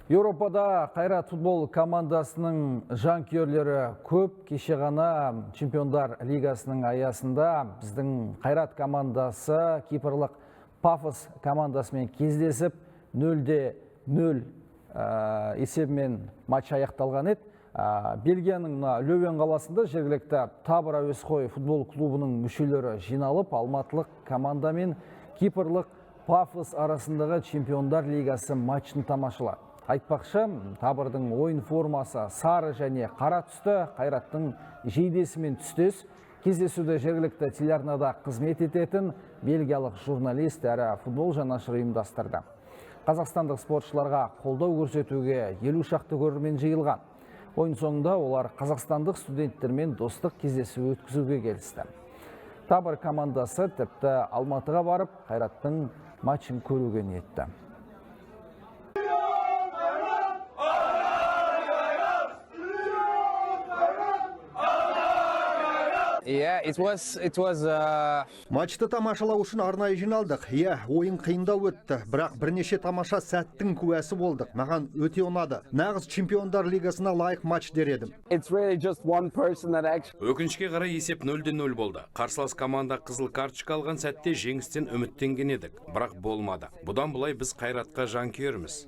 Еуропада «Қайрат» футбол командасының жанкүйерлері көп. Кеше ғана Чемпиондар лигасының аясында біздің «Қайрат» командасы кипрлық «Пафос» командасымен кездесіп, 0-0 есебімен матч аяқталған еді. Бельгияның мына Лёвен қаласында жергілікті «Табор» әуесқой футбол клубының мүшелері жиналып, алматылық команда мен кипрлық «Пафос» арасындағы Чемпиондар лигасы матчын тамашалады. Айтпақшы, «Табордың» ойын формасы сары және қара түсті, «Қайраттың» жейдесімен түстес. Кездесуді жергілікті телеарнада қызмет ететін бельгиялық журналист әрі футбол жанашыры ұйымдастырды. Қазақстандық спортшыларға қолдау көрсетуге 50 шақты көрермен жиылған. Ойын соңында олар қазақстандық студенттермен достық кездесу өткізуге келісті. «Табор» командасы тіпті Алматыға барып, «Қайраттың» матчын көруге ниетті. Yeah, it was Матчты тамашалау үшін арнайы жиналдық. Иә, ойын қиындау өтті, бірақ бірнеше тамаша сәттің куәсі болдық. Маған өте ұнады. Нағыз Чемпиондар лигасына лайық матч дер едім. It's really just one person that actually Өкінішке қарай, есеп 0-0 болды. Қарсылас команда қызыл карточка алған сәтте жеңістен үміттенген едік, бірақ болмады. Бұдан былай біз «Қайратқа» жанкүйерміз.